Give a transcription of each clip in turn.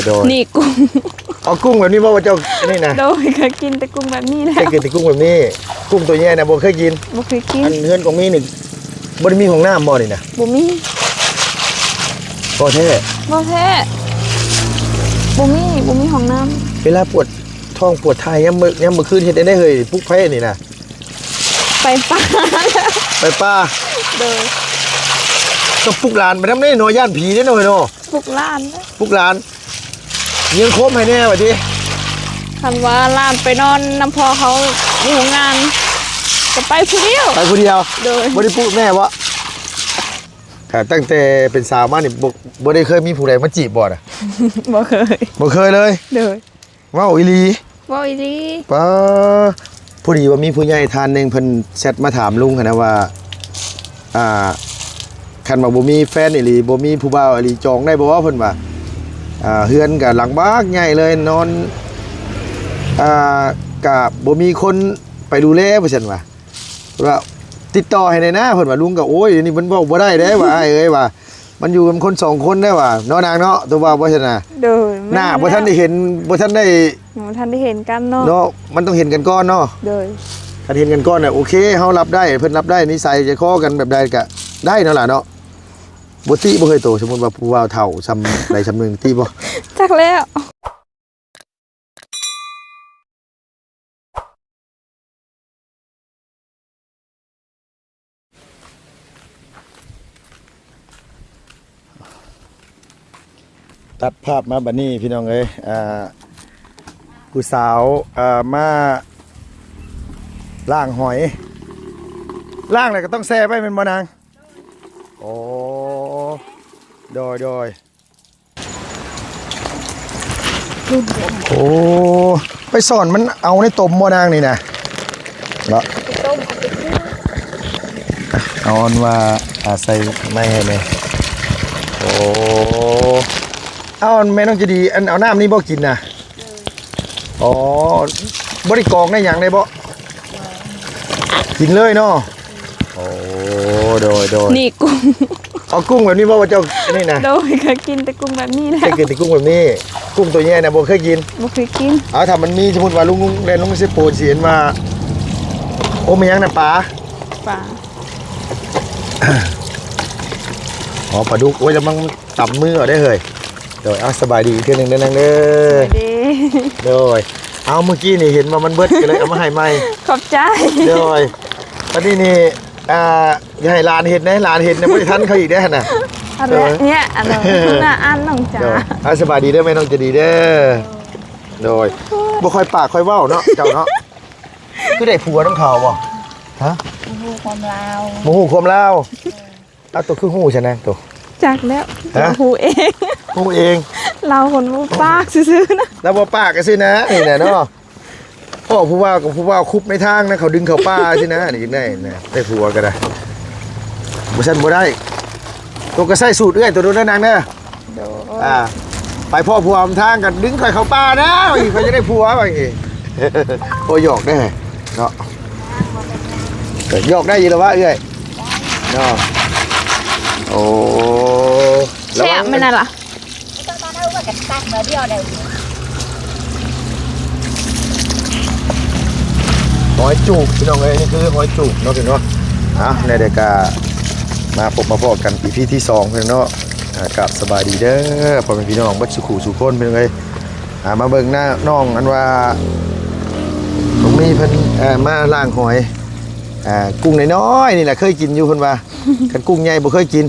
ໂດຍ ນີ້ກຸ້ງ ເອົາກຸ້ງແບບນີ້ບໍ່ ວ່າເຈົ້ານີ້ນະ? ໂດຍ ເຄີຍກິນແຕ່ກຸ້ງແບບນີ້ແຫຼະ ເຄີຍກິນແຕ່ກຸ້ງແບບນີ້. ກຸ້ງຕົວໃຫຍ່ນະບໍ່ເຄີຍກິນ ບໍ່ເຄີຍກິນ. ອັນເຮືອນຂອງມີນີ້ບໍ່ໄດ້ມີຫ້ອງນ້ຳບໍ່ນີ້ນະ? ບໍ່ມີ. ບໍ່ແທ້? ບໍ່ແທ້ ບໍ່ມີ ບໍ່ມີຫ້ອງນ້ຳ. ເວລາປວດທ້ອງປວດຖ່າຍຍາມມື້ ຍາມມື້ຄືນເຮັດແນວໃດເຮີ້ຍ? ປຸກໃຜນີ້ນະ? ໄປປ່າ ໄປປ່າ. ໂດຍ ຕ້ອງປຸກຫຼານໄປນຳເດ້ເນາະ ຢ້ານຜີເດ້ເນາະເຮີ້ຍເນາະ. ປຸກຫຼານ ປຸກຫຼານ ຍິງໂຄມໃຫ້ແດ່ວ່າຕິ. ຄັນວ່າຫຼານໄປນອນນຳພໍ່ເຂົາຢູ່ໂຮງງານ ກໍໄປຜູ້ດຽວ ໄປຜູ້ດຽວ. ໂດຍ ບໍ່ໄດ້ປຸກແມ່ບໍ່? ຖ້າຕັ້ງແຕ່ເປັນສາວມານີ້ ບໍ່ ບໍ່ໄດ້ເຄີຍມີຜູ້ໃດມາຈີບບໍ່ນະ? ບໍ່ເຄີຍ ບໍ່ເຄີຍເລີຍ. ໂດຍ ເວົ້າອີ່ຫຼີ? ເວົ້າອີ່ຫຼີ. ປ້າ ພໍດີວ່າມີຜູ້ໃຫຍ່ທ່ານໜຶ່ງເພິ່ນແຊັດມາຖາມລຸງຫັ້ນນະວ່າ ອ່າ ຄັນວ່າບໍ່ມີແຟນອີ່ຫຼີ ບໍ່ມີຜູ້ບ່າວອີ່ຫຼີ ຈອງໄດ້ບໍ່ ເພິ່ນວ່າ. ອ່າ ເຮືອນກະຫຼັງບັກໃຫຍ່ເລີຍ ນອນ ອ່າ ກະບໍ່ມີຄົນໄປດູແລ ວ່າຊັ້ນວ່າ. ວ່າຕິດຕໍ່ໃຫ້ແດ່ນະ ເພິ່ນວ່າ. ລຸງກໍ ໂອ້ຍ ດຽວນີ້ມັນເວົ້າບໍ່ໄດ້ເດ້ວ່າ ອ້າຍເອີຍວ່າ ມັນຢູ່ກັນຄົນສອງຄົນໄດ້ວ່າເນາະນາງເນາະ ຕົວວ່າບໍ່ຊັ້ນນະ. ໂດຍ ໜ້າບໍ່ທັນໄດ້ເຫັນ ບໍ່ທັນໄດ້ ບໍ່ທັນໄດ້ເຫັນກັນເນາະ ເນາະ ມັນຕ້ອງເຫັນກັນກ່ອນເນາະ. ໂດຍ ຄັນເຫັນກັນກ່ອນນະ ໂອເຄ ເຮົາຮັບໄດ້ ເພິ່ນຮັບໄດ້ ນິໄສໃຈຄໍກັນແບບໃດກະໄດ້ເນາະຫຼ້າເນາະ. ບໍ່ຕິບໍ່ເຄີຍໂຕ ສົມມຸດວ່າຜູ້ບ່າວເຖົ້າຊ່ຳໃດຊ່ຳໜຶ່ງ ຕິບໍ່? ຈັກແລ້ວ. ຕັດພາບມາບັດນີ້ພີ່ນ້ອງເອີຍ ອ່າ ຜູ້ສາວ ອ່າ ມາລ້າງຫອຍ ລ້າງແລ້ວກໍຕ້ອງແຊ່ໄວ້ແມ່ນບໍ່ນາງ? ໂອ້ ໂດຍ ໂດຍ. ໂອ້ ໄປສອນມັນເອົາໃນຕົມບໍ່ນາງນີ້ນະ? ເນາະ ເອົາອັນວ່າ ອາ ໃສ່ໄມ້ໃຫ້ແດ່. ໂອ້ ເອົາ ອັນແມ່ນ້ອງໃຈດີ ອັນເອົານ້ຳນີ້ບໍ່ກິນນະ? ອໍ ບໍ່ໄດ້ກອງໄດ້ຫຍັງໄດ້ບໍ່? ກິນເລີຍເນາະ. ໂອ້ ໂດຍ ໂດຍ ນີ້ກຸ້ງ ເອົາກຸ້ງແບບນີ້ບໍ່ ວ່າເຈົ້ານີ້ນະ? ໂດຍ ເຄີຍກິນແຕ່ກຸ້ງແບບນີ້ແຫຼະ ເຄີຍກິນແຕ່ກຸ້ງແບບນີ້. ກຸ້ງຕົວໃຫຍ່ນະບໍ່ເຄີຍກິນ ບໍ່ເຄີຍກິນ. ເອົາ ຖ້າມັນມີ ສົມມຸດວ່າລຸງແລ່ນລົງເຊໂປນຊິເຫັນວ່າ ໂອ້ ແມ່ນຫຍັງນະ? ປາ ປາ ອໍ ປາດຸກ. ໂອ້ຍ ລະມັງ ຕຳມືເອົາໄດ້ເຮີ້ຍ. ໂດຍ ເອົາ ສະບາຍດີອີກເທື່ອໜຶ່ງເດີນາງເດີ. ສະບາຍດີ. ໂດຍ ເອົາ ມື້ກີ້ນີ້ເຫັນວ່າມັນເບິດ ກໍເລີຍເອົາມາໃຫ້ໃໝ່. ຂອບໃຈ. ໂດຍ ອັນນີ້ນີ້ ອ່າ ຢ່າໃຫ້ຫຼານເຫັນເດ້ ຫຼານເຫັນນະ ບໍ່ໄດ້ທັນເຂົາອີກເດ້ຫັ້ນນະ. ອັນເນີ້ຍ ເອີ ອັນນັ້ນ ໜ້າອັນນ້ອງຈາ. ໂດຍ ເອົາ ສະບາຍດີເດີແມ່ນ້ອງໃຈດີເດີ. ໂດຍ ບໍ່ຄ່ອຍປາກຄ່ອຍເວົ້າເນາະ ເຈົ້າເນາະ. ຄືໄດ້ຜົວນຳເຂົາບໍ່? ຮະ? ບໍ່ຮູ້ຄວາມລາວ ບໍ່ຮູ້ຄວາມລາວ. ເອົາ ໂຕຄືຮູ້ຊະນະໂຕ? ຈັກແລ້ວ. ຮະ? ຮູ້ເອງ ຮູ້ເອງ. ລາວຄົນບໍ່ປາກຊື່ໆນະ ລາວບໍ່ປາກຊື່ນະ ນີ້ນະເນາະ. ພໍ່ຜູ້ວ່າກັບຜູ້ວ່າຄຸບໃນທາງນະ ເຂົາດຶງເຂົ້າປ່າຊີ້ນະ ນີ້ຈັ່ງໃດນະ ໄດ້ຜົວກໍໄດ້ ບໍ່ຊັ້ນບໍ່ໄດ້. ໂຕກໍໃຊ້ສູດເອື້ອຍໂຕໂດນນາງເດີ. ໂດຍ ອ່າ ໄປພໍ້ຜົວນຳທາງກໍດຶງຂ້ອຍເຂົ້າປ່າແລ້ວ ຂ້ອຍຈະໄດ້ຜົວວ່າອີກ. ໂອ້ ຫຍອກເດ້ເນາະ ກໍຫຍອກໄດ້ຢູ່ແລ້ວວະເອື້ອຍເນາະ. ໂອ້ ແຊບແມ່ນນະລະ. ຫອຍຈູບພີ່ນ້ອງເອີຍ ນີ້ຄືຫອຍຈູບເນາະພີ່ນ້ອງເນາະ. ອ່າ ແນວໃດກໍມາພົບມາພໍ້ກັນ ອີພີ ທີສອງ ພີ່ນ້ອງເນາະ. ອ່າ ກາບສະບາຍດີເດີພໍ່ແມ່ພີ່ນ້ອງເບິດສູ່ຄູ່ສູ່ຄົນພີ່ນ້ອງເອີຍ. ອ່າ ມາເບິ່ງໜ້ານ້ອງອັນວ່ານ້ອງມີເພິ່ນ ເອີ ມາລ້າງຫອຍ. ອ່າ ກຸ້ງນ້ອຍໆນີ້ແຫຼະເຄີຍກິນຢູ່ເພິ່ນວ່າ ຄັນກຸ້ງໃຫຍ່ບໍ່ເຄີຍກິນ.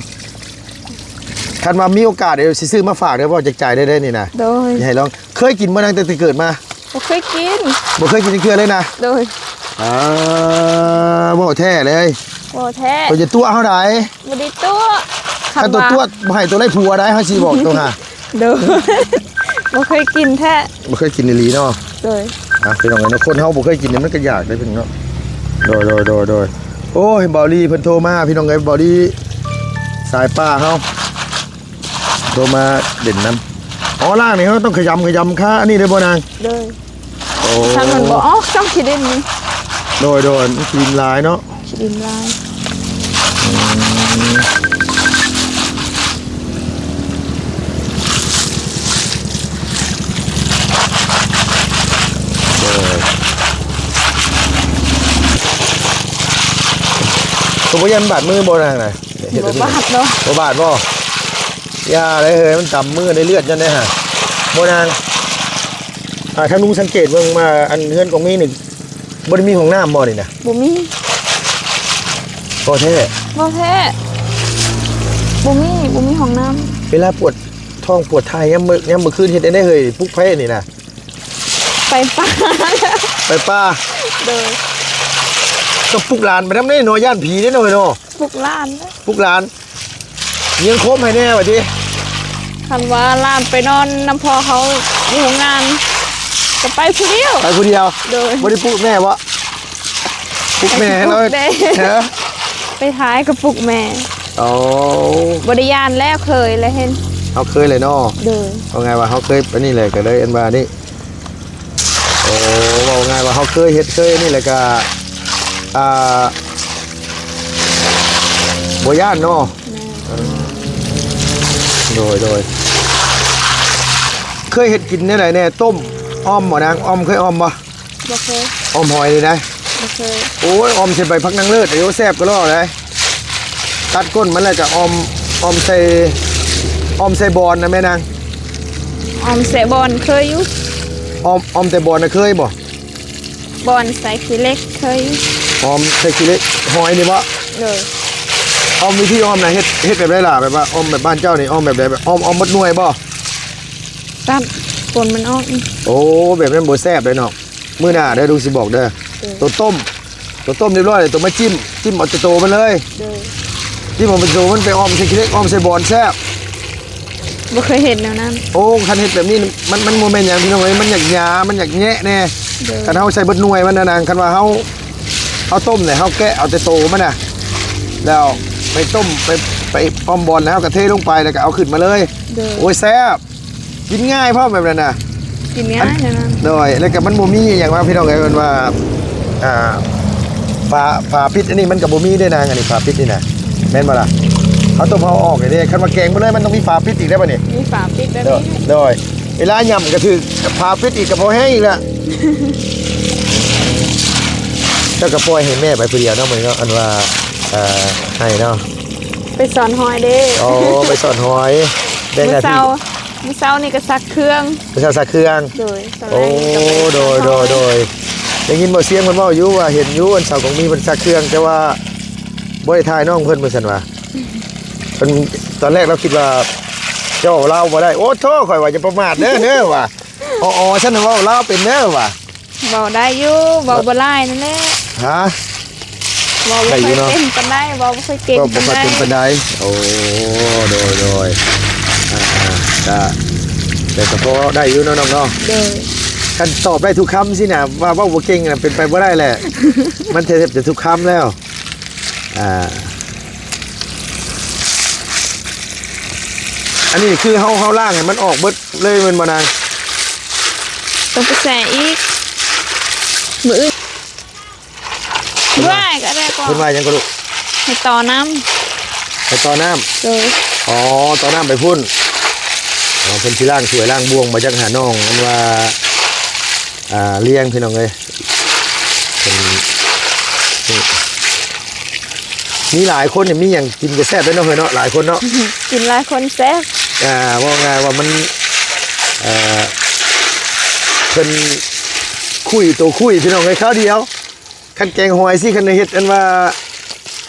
ຄັນວ່າມີໂອກາດດຽວຊິຊື້ມາຝາກເດີ ເວົ້າຈາກໃຈເລີຍເດ້ນີ້ນະ. ໂດຍ ຊິໃຫ້ລອງ. ເຄີຍກິນບໍ່ນາງ ຕັ້ງແຕ່ເກີດມາ? ບໍ່ເຄີຍກິນ ບໍ່ເຄີຍກິນຈັກເທື່ອເລີຍນະ? ໂດຍ ອ່າ ເວົ້າແທ້ເລີຍ ເວົ້າແທ້. ເພິ່ນຈະຕົວະເຮົາໃດ? ບໍ່ໄດ້ຕົວະ ຄັນຕົວະ ຕົວະບໍ່ໃຫ້ຕົວະໄດ້ຜົວໃດ ເຮົາຊິບອກຕົວະຫາ. ໂດຍ ບໍ່ເຄີຍກິນແທ້ ບໍ່ເຄີຍກິນອີ່ຫຼີເນາະ. ໂດຍ ອ່ະ ພີ່ນ້ອງເອີຍເນາະ ຄົນເຮົາບໍ່ເຄີຍກິນນີ້ມັນກໍຢາກເດ້ພີ່ນ້ອງເນາະ. ໂດຍ ໂດຍ ໂດຍ ໂດຍ. ໂອ້ຍ ເບົາລີເພິ່ນໂທມາ ພີ່ນ້ອງເອີຍ ເບົາລີສາຍປ່າເຮົາ ໂທມາເດັ່ນນຳ. ອໍ ລ້າງນີ້ເຮົາຕ້ອງຂະຫຍຳຂະຫຍຳຄາອັນນີ້ເດ້ບໍ່ນາງ? ໂດຍ ໂອ້ ຄັນມັນບໍ່ອອກ ຕ້ອງຂີ້ດິນນີ້. ໂດຍ ໂດຍ ມັນຂີ້ດິນຫຼາຍເນາະ. ຂີ້ດິນລາຍ ອືມ ໂດຍ ໂດຍ ໂດຍ. ບໍ່ຢ້ານບາດມືບໍ່ນາງນະ? ເຮັດແບບນີ້ ບໍ່ບາດເນາະ ບໍ່ບາດບໍ່? ຢ່າເລີຍເຮີຍ ມັນຕຳມືໄດ້ເລືອດຈັ່ງໃດຫາ. ບໍ່ນາງ ອ່າ ທາງລຸງສັງເກດເບິ່ງວ່າ ອັນເຮືອນຂອງມີນີ້ ບໍ່ໄດ້ມີຫ້ອງນ້ຳບໍ່ນີ້ນະ? ບໍ່ມີ. ບໍ່ແທ້? ບໍ່ແທ້ ບໍ່ມີ ບໍ່ມີຫ້ອງນ້ຳ. ເວລາປວດທ້ອງປວດຖ່າຍຍາມມື້ ຍາມມື້ຄືນເຮັດຈັ່ງໃດເຮີຍ? ປຸກໃຜນີ້ນະ? ໄປປ່າ ໄປປ່າ. ໂດຍ. ຕ້ອງປຸກຫຼານໄປນຳເດ້ເນາະ ຢ້ານຜີເດ້ເນາະເຮີຍເນາະ. ປຸກຫຼານ ປຸກຫຼານ ຍິງໂຄມໃຫ້ແດ່ວ່າຕິ. ຄັນວ່າຫຼານໄປນອນນຳພໍ່ເຂົາຢູ່ໂຮງງານ ກໍໄປຜູ້ດຽວ ໄປຜູ້ດຽວ. ໂດຍ. ບໍ່ໄດ້ປຸກແມ່ບໍ່? ປຸກແມ່ໃຫ້ເຮົາ ໄປປຸກແດ່ ເອີ ໄປຖ່າຍກໍປຸກແມ່. ໂອ້ ບໍ່ໄດ້ຢ້ານແລ້ວ ເຄີຍແລ້ວເຫັນ. ເຮົາເຄີຍແລ້ວເນາະ. ໂດຍ. ເວົ້າງ່າຍວ່າເຮົາເຄີຍອັນນີ້ແຫຼະ ກໍເລີຍອັນວ່ານີ້. ໂອ້ ເວົ້າງ່າຍວ່າເຮົາເຄີຍເຮັດເຄີຍອັນນີ້ແຫຼະ ກໍ ອ່າ ບໍ່ຢ້ານເນາະ. ແມ່ນ. ເອີ ໂດຍ ໂດຍ. ເຄີຍເຮັດກິນແນວໃດແດ່? ຕົ້ມ ອ່ອມບໍ່ນາງ? ອ່ອມ ເຄີຍອ່ອມບໍ່? ບໍ່ເຄີຍ. ອ່ອມຫອຍນີ້ນະ? ບໍ່ເຄີຍ. ໂອ້ຍ ອ່ອມໃສ່ໃບຜັກນາງເລີດ ໂອ້ ແຊບກະລໍເລີຍ. ຕັດກົ້ນມັນແລ້ວກະອ່ອມ ອ່ອມໃສ່ ອ່ອມໃສ່ບອນນະແມ່ນາງ. ອ່ອມໃສ່ບອນເຄີຍຢູ່. ອ່ອມ ອ່ອມແຕ່ບອນນະເຄີຍບໍ່? ບອນໃສ່ຂີ້ເຫຼັກເຄີຍຢູ່. ອ່ອມໃສ່ຂີ້ເຫຼັກ ຫອຍນີ້ບໍ່? ໂດຍ. ອ່ອມ ວິທີອ່ອມນະ ເຮັດ ເຮັດແບບໃດລະ? ແບບວ່າອ່ອມແບບບ້ານເຈົ້ານີ້ ອ່ອມແບບໃດ? ແບບອ່ອມ ອ່ອມໝົດໜ່ວຍບໍ່? ຕັດກົ້ນມັນອອກ. ໂອ້ ແບບນັ້ນບໍ່ແຊບເດ້ເນາະ. ມື້ໜ້າເດີ ລຸງຊິບອກເດີ. ໂດຍ. ໂຕຕົ້ມ ໂຕຕົ້ມຮຽບຮ້ອຍ ໂຕມາຈິ້ມ ຈິ້ມເອົາແຕ່ໂຕມັນເລີຍ. ໂດຍ. ຈິ້ມເອົາແຕ່ໂຕມັນ ໄປອ່ອມໃສ່ຂີ້ເຫຼັກ ອ່ອມໃສ່ບອນແຊບ. ບໍ່ເຄີຍເຮັດແນວນັ້ນ. ໂອ້ ຄັນເຮັດແບບນີ້ມັນ ມັນບໍ່ແມ່ນຫຍັງພີ່ນ້ອງເອີຍ ມັນຢາກຫຍ້າ ມັນຢາກແຍະແດ່. ໂດຍ. ຄັນເຮົາໃສ່ເບິດໜ່ວຍມັນນະນາງ ຄັນວ່າເຮົາ ເຮົາຕົ້ມແລ້ວເຮົາແກະເອົາແຕ່ໂຕມັນນະ ແລ້ວໄປຕົ້ມ ໄປ ໄປອ່ອມບອນ ແລ້ວເຮົາກໍເທລົງໄປ ແລ້ວກໍເອົາຂຶ້ນມາເລີຍ. ໂດຍ. ໂອ້ຍ ແຊບ. ກິນງ່າຍພ້ອມແບບນັ້ນນະ ກິນງ່າຍແນວນັ້ນ. ໂດຍ. ແລ້ວກໍມັນບໍ່ມີຫຍັງວ່າພີ່ນ້ອງເອີຍ ເພິ່ນວ່າ ອ່າ ຝາ ຝາປິດອັນນີ້ມັນກໍບໍ່ມີເດ້ນາງ ອັນນີ້ຝາປິດນີ້ນະ ແມ່ນບໍ່ລະ? ເຮົາຕົ້ມເຮົາອອກນີ້ເດ້ ຄັນວ່າແກງໄປເລີຍມັນຕ້ອງມີຝາປິດອີກໄດ໋ບັດນີ້. ມີຝາປິດແບບນີ້. ໂດຍ. ເວລາຫຍ້ຳກໍຖືກຝາປິດອີກ ກໍພໍແຮງອີກລະ. ເຈົ້າກໍປ່ອຍໃຫ້ແມ່ໄປຜູ້ດຽວເນາະ ມື້ນີ້ເນາະ ອັນວ່າ ເອີ ໃຫ້ເນາະ ໄປສອນຮອຍເດ້. ໂອ້ ໄປສອນຮອຍ. ແບ່ງໜ້າທີ່. ມື້ເຊົ້ານີ້ກໍຊັກເຄື່ອງ. ໄປເຊົ່າຊັກເຄື່ອງ. ໂດຍ. ໂອ້ ໂດຍ ໂດຍ ໂດຍ. ໄດ້ຍິນບໍ່ ສຽງເພິ່ນເວົ້າຢູ່ວ່າ ເຫັນຢູ່ ອັນສາວກອງມີເພິ່ນຊັກເຄື່ອງ ແຕ່ວ່າບໍ່ໄດ້ຖ່າຍນ້ອງເພິ່ນ ວ່າຊັ້ນວ່າ. ເພິ່ນ ຕອນແລກລາວຄິດວ່າ ເຈົ້າເວົ້າລາວບໍ່ໄດ້. ໂອ້ໂທ້ ຂ້ອຍວ່າຢ່າປະໝາດເດີ ເດີວ່າ. ອໍໆ ຊັ້ນເວົ້າລາວເປັນເດີວ່າ. ເວົ້າໄດ້ຢູ່ ເວົ້າບໍ່ຫຼາຍນັ້ນແຫຼະ. ຮະ? ເວົ້າບໍ່ຄ່ອຍເກັ່ງປານໃດ ເວົ້າບໍ່ຄ່ອຍເກັ່ງປານໃດ. ໂອ້ ໂດຍ ໂດຍ. ອ່າໆ ກະ ແຕ່ກໍພໍໄດ້ຢູ່ເນາະນ້ອງເນາະ. ໂດຍ. ຄັນຕອບໄດ້ທຸກຄຳຊີ້ນະ ວ່າເວົ້າບໍ່ເກັ່ງນະ ເປັນໄປບໍ່ໄດ້ແຫຼະ. ມັນແທບຈະທຸກຄຳແລ້ວ. ອ່າ ອັນນີ້ຄືເຮົາ ເຮົາລ້າງໃຫ້ມັນອອກເບິດເລີຍແມ່ນບໍ່ນາງ? ຕ້ອງໄປແຊ່ອີກ ມື້ອື່ນ. ເພິ່ນວ່າ ເພິ່ນວ່າຫຍັງກໍລູກ? ໃຫ້ຕໍ່ນ້ຳ ໃຫ້ຕໍ່ນ້ຳ. ໂດຍ. ອໍ ຕໍ່ນ້ຳໄປພຸ້ນ. ອໍ ເພິ່ນຊິລ້າງຖ້ວຍລ້າງບ່ວງ ມາຈາກຫານ້ອງ ມັນວ່າ ອ່າ ລ້ຽງ ພີ່ນ້ອງເອີຍ. ເພິ່ນ ນີ້ ມີຫຼາຍຄົນນີ້ ມີຫຍັງກິນກໍແຊບເດ້ເນາະ ເຮີຍເນາະ ຫຼາຍຄົນເນາະ. ກິນຫຼາຍຄົນແຊບ. ອ່າ ເວົ້າງ່າຍວ່າມັນ ເອີ ເພິ່ນຄຸຍ ໂຕຄຸຍ ພີ່ນ້ອງເອີຍ ຄາວດຽວ. ຄັນແກງຫອຍຊິ ຄັນເຮັດອັນວ່າ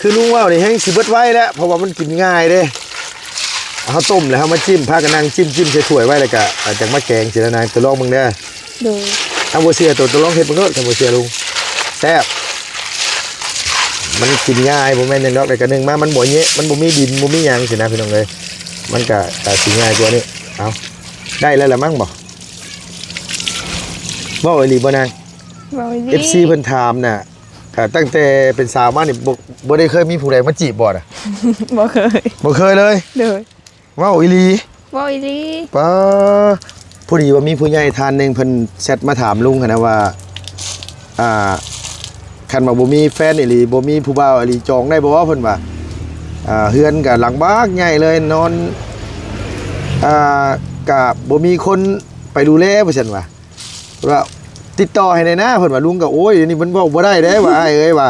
ຄືລຸງເວົ້ານີ້ ແຮ່ງຊິເບິດໄວແລ້ວ ເພາະວ່າມັນກິນງ່າຍເດ້. ເຮົາຕົ້ມແລ້ວເຮົາມາຈິ້ມ ພາກັນນັ່ງຈິ້ມ ຈິ້ມໃສ່ຖ້ວຍໄວ້ ແລ້ວກະ ອ່າ ຈັ່ງມາແກງຊີ້ນະນາງ. ໂຕລອງເບິ່ງເດີ. ໂດຍ. ຖ້າບໍ່ເຊື່ອໂຕ ໂຕລອງເຮັດເບິ່ງໂລດ ຄັນບໍ່ເຊື່ອລຸງ. ແຊບ. ມັນກິນງ່າຍ ບໍ່ແມ່ນຫຍັງດອກ. ແລ້ວກະໜຶ່ງມາ ມັນບໍ່ເຍະ ມັນບໍ່ມີດິນ ບໍ່ມີຫຍັງຊີ້ນະ ພີ່ນ້ອງເອີຍ. ມັນກະ ກະຊິງ່າຍກວ່ານີ້. ເອົາ ໄດ້ແລ້ວລະມັ້ງບໍ? ເວົ້າອີ່ຫຼີບໍ່ນາງ? ເວົ້າອີ່ຫຼີ. ເອັຟຊີເພິ່ນຖາມນະ ກະຕັ້ງແຕ່ເປັນສາວມານີ້ ບໍ່ ບໍ່ໄດ້ເຄີຍມີຜູ້ໃດມາຈີບບໍ່ນະ? ບໍ່ເຄີຍ. ບໍ່ເຄີຍເລີຍ? ໂດຍ. ເວົ້າອີ່ຫຼີ? ເວົ້າອີ່ຫຼີ. ປາ ພໍດີວ່າມີຜູ້ໃຫຍ່ທ່ານໜຶ່ງເພິ່ນແຊັດມາຖາມລຸງຫັ້ນນະວ່າ ອ່າ ຄັນວ່າບໍ່ມີແຟນອີ່ຫຼີ ບໍ່ມີຜູ້ບ່າວອີ່ຫຼີ ຈອງໄດ້ບໍ່ ເພິ່ນວ່າ. ອ່າ ເຮືອນກະຫຼັງບັກໃຫຍ່ເລີຍ ນອນ ອ່າ ກະບໍ່ມີຄົນໄປດູແລ ວ່າຊັ້ນວ່າ. ວ່າຕິດຕໍ່ໃຫ້ແດ່ນາ ເພິ່ນວ່າ. ລຸງກໍ ໂອ້ຍ ດຽວນີ້ມັນເວົ້າບໍ່ໄດ້ເດ້ວ່າ ອ້າຍເອີຍວ່າ.